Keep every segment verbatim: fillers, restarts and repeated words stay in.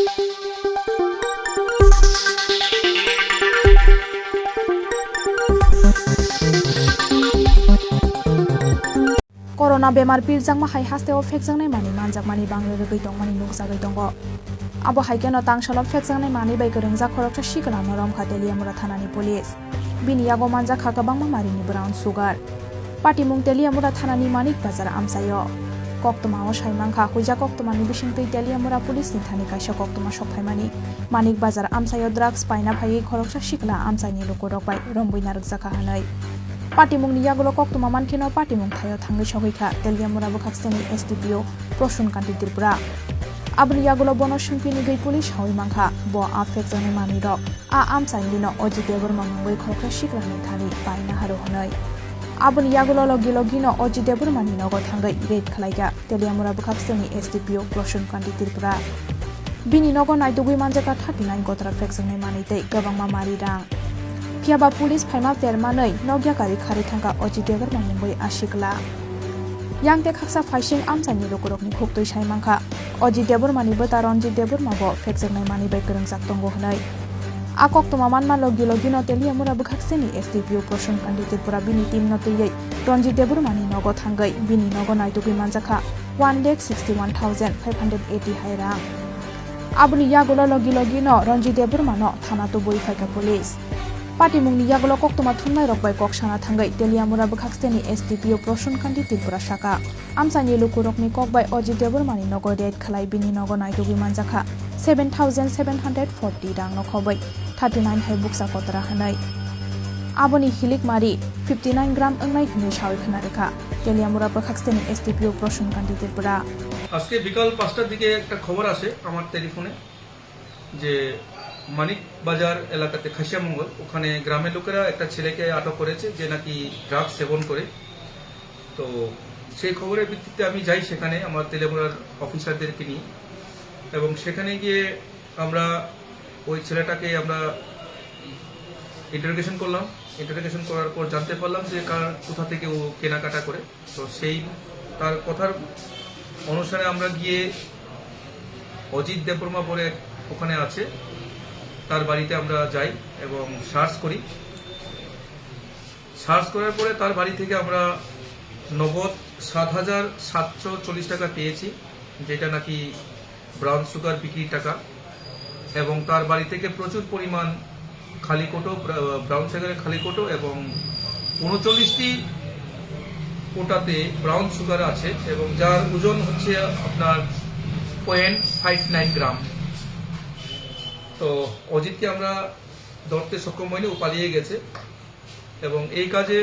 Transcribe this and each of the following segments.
Corona bemar pirjakma hai hasteo phekjaknai manwi manjakmani bangwi rwgwi tongmani nukjagwi tongo. Abo hai kheno tangsalo phekjaknai manwi bai kwrwngjak khoroksa sikla no romkha Teliamura thanani police. Bini yago manjakha kwbangma marini brown sugar. Patimung Teliamura thanani Manik Bazar amchaio. Koktwmao saimankha, huijak koktwmani bisingtwi Teliamura police ni thani kaisa koktwma sokphaimani. Manik Bazar amchaio drugs paina phaiwi khoroksa sikla amchaini lukurok bai rombwi narwkjakha hwnwi. Patimungni yagulo koktwma mankheno patimung thaio thangwi sogwikha Teliamura bwkhakseni S D P O Prosun Kanti Tripura. Aboni yagulo bono swngphinigwi police sawi mankha, bo a phekjaknai manwirok. A amchaini dino Ajit Debbarma mungwi khoroksa siklani thani paina haro hwnwi. Aboni yagulo logi logino Ajit Debbarmani nogo thangwi raid khlaikha Teliamura bwkhakseni S D P O Prosun Kanti Tripura. Bini nogo naitugwi manjakha thirty nine kotra phekjaknai manwi tei kwbangma mari rang. Phiyaba police phaima termanwi nokya kari kharwi thangkha Ajit Debbarma mungwi a sikla. Yang tei khaksa phaising amchaini lukurokni khuktwi sai mankha, Ajit Debbarmani bwta Ranjit Debbarma bo phekjaknai manwi bai kwrwngjak tongo hwnwi. A koktwma manma logi logino Teliamura bwkhakseni S D P O Prosun Kanti Tripura bini team no twiwi Ranjit Debbarmani nogo thangwi bini nogo naitugwi manjakha one lakh sixty one thousand five hundred eighty hai rang. Aboni yagulo logi logino Ranjit Debbarma no thana tubui phaikha police. Patimungni yagulo koktwma thumnairok bai kok sana thangwi Teliamura bwkhakseni S D P O Prosun Kanti Tripura saka. Amchaini lukurokni kok bai Ajit Debbarmani nogo raid khlai bini nogo naitugwi manjakha seven thousand seven hundred forty rang no khobwi thirty nine hai bukcha kotora hwnwi. Aboni hilik mari fifty nine gram wngnai hwnwi sawi khna rwkha Teliamura bwkhakseni S D P O Prosun Kanti Tripura. আজকে বিকাল পাঁচটার দিকে একটা খবর আসে আমার টেলিফোনে যে মানিক বাজার এলাকাতে খাসিয়া মঙ্গল, ওখানে গ্রামের লোকেরা একটা ছেলেকে আটক করেছে যে নাকি ড্রাগস সেবন করে। তো সেই খবরের ভিত্তিতে আমি যাই সেখানে আমার তেলেমুড়ার অফিসারদেরকে নিয়ে, এবং সেখানে গিয়ে আমরা ওই ছেলেটাকে আমরা ইন্টারোগেশন করলাম। ইন্টারোগেশন করার পর জানতে পারলাম যে কার, কোথা থেকে ও কেনাকাটা করে। তো সেই তার কথার অনুসারে আমরা গিয়ে অজিত দেববর্মা বলে এক ওখানে আছে, তার বাড়িতে আমরা যাই এবং সার্চ করি। সার্চ করার পরে তার বাড়ি থেকে আমরা নগদ সাত হাজার সাতশো চল্লিশ টাকা পেয়েছি, যেটা নাকি ব্রাউন সুগার বিক্রির টাকা, এবং তার বাড়ি থেকে প্রচুর পরিমাণ খালি কৌটো, ব্রা-, ব্রাউন সুগারের খালি কৌটো এবং ঊনচল্লিশটি কোটাতে ব্রাউন সুগার আছে এবং যার ওজন হচ্ছে আপনার পয়েন্ট ফাইভ নাইন গ্রাম। তো অজিতকে আমরা ধরতে সক্ষম হইনি, ও পালিয়ে গেছে। এবং এই কাজে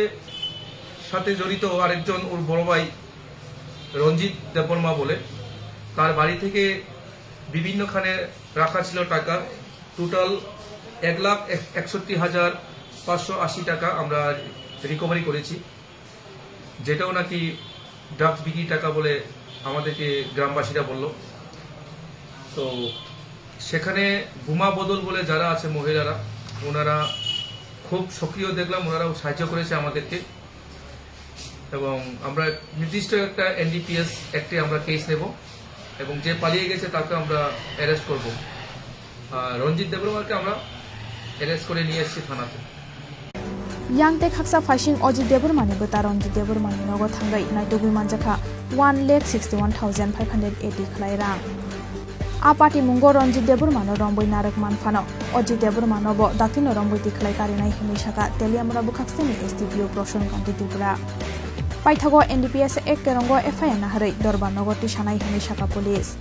সাথে জড়িত আরেকজন ওর বড় ভাই রঞ্জিত দেববর্মা বলে, তার বাড়ি থেকে বিভিন্নখানে রাখা ছিল টাকা, টোটাল এক লাখ একষট্টি হাজার পাঁচশো আশি টাকা আমরা রিকভারি করেছি, যেটাও নাকি ড্রাগস বিক্রি টাকা বলে আমাদেরকে গ্রামবাসীরা বলল। তো সেখানে বোমা বদল বলে যারা আছে মহিলারা, ওনারা খুব সক্রিয় দেখলাম, ওনারাও সাহায্য করেছে আমাদেরকে। এবং আমরা নির্দিষ্ট একটা এনডিপিএস অ্যাক্টে আমরা কেস নেব এবং যে পালিয়ে গেছে তাকে আমরা অ্যারেস্ট করব। আর রঞ্জিত দেববর্মাকে আমরা অ্যারেস্ট করে নিয়ে এসেছি থানাতে। Yang tei khaksa phaising Ajit Debbarmani bwta Ranjit Debbarmani nogo thangwi naitugwi manjakha one lakh sixty one thousand five hundred eighty khlai rang. A patimungo Ranjit Debbarmano rombwi narwk manphano Ajit Debbarmano bo daktino rombwi tikhlai karinai hwnwi saka Teliamura bwkhakseni S D P O Prosun Kanti Tripura. Paithago N D P S Act kerongo F I R naharwi Dorbar nogo tisanai hwnwi saka police.